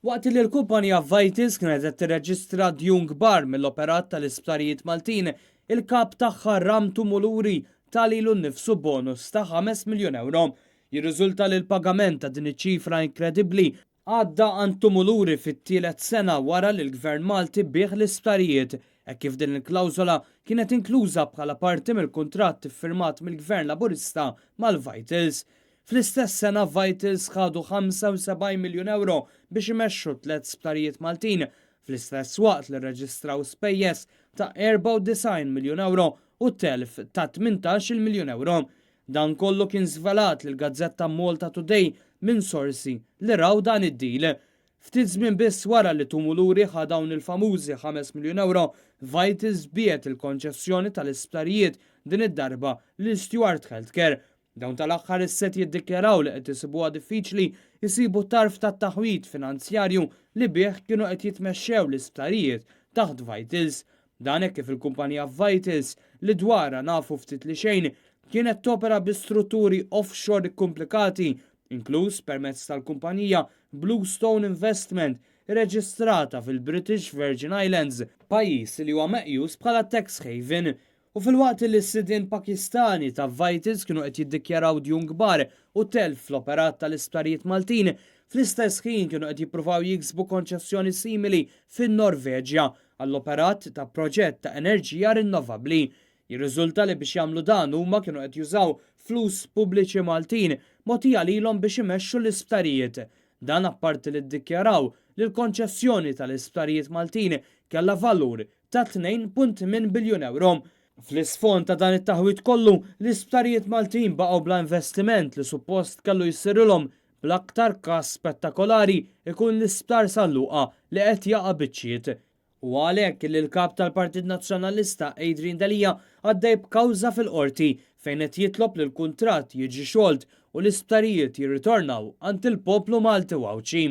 Waqt li l-kumpanija Vitals kienet qed tirreġistra djun kbar mill-operat tal-isptarijiet Maltin, il-kap tagħha Ram Tumuluri ta lilu nnifsu bonus ta' 5 miljun ewro. Jirriżulta li l-pagament ta' din iċ-ċifra inkredibbli għadda għand Tumuluri fit-tielet sena wara li l-Gvern Malti biegħ l-isptarijiet, hekk kif din il-klawżola kienet inkluża bħala parti mill-kuntratt iffirmat mill-Gvern Laburista mal-Vitals. Fl-istess sena Vitals ħadu 75 miljun ewro biex imexxu tliet sptarijiet Maltin, fl-istess waqt li rreġistraw spejjeż ta' 94 miljun ewro u telf ta' 18-il miljun ewro. Dan kollu kien żvelat lill-gazzetta Malta Today minn sorsi li raw dan id-deal. Ftit żmien biss wara li Tumuluri ħa dawn il-famużi 5 miljun ewro, Vitals biegħet il-konċessjoni tal-isptarijiet din id-darba lil Steward Healthcare. Dawn tal-aħħar issa qed jiddikjaraw li qed isibuha diffiċli jsibu tarf tat-taħwid finanzjarju li bih kienu qed jitmexxew l-isptarijiet taħt Vitals. Dan hekk kif il-kumpanija Vitals, li dwarha nafu ftit li xejn, kienet topera bi strutturi offshore ikkumplikati, inkluż permezz tal-kumpanija Bluestone Investment irreġistrata fil-British Virgin Islands, pajjiż li huwa meqjus bħala tax haven. U filwaqt li s-sidien Pakistani ta' Vitals kienu qed jiddikjaraw djun kbar u telf fl-operat tal-isptarijiet Maltin, fl-istess ħin kienu qed jippruvaw jiksbu konċessjoni simili fin-Norveġja għall-operat ta' proġett ta' enerġija rinnovabbli. Jirriżulta li biex jagħmlu dan huma kienu qed jużaw flus pubbliċi Maltin mogħtija lilhom biex imexxu l-isptarijiet. Dan apparti li ddikjaraw li l-konċessjoni tal-isptarijiet Maltin kellha valur ta' 2.8 biljun ewro. Fl-isfond ta' dan it-taħwid kollu, l-isptarijiet Maltin baqgħu bla investiment li suppost kellu jsirilhom, bl-aktar każ spettakolari ikun l-Isptar San Luqa li qed jaqa' biċċiet. Huwa għalhekk li l-Kap tal-Partit Nazzjonalista Adrian Delia għaddej b'kawża fil-Qorti fejn qed jitlob li l-kuntratt jiġi xolt u l-isptarijiet jirritornaw għand il-poplu Malti u Għawdxi.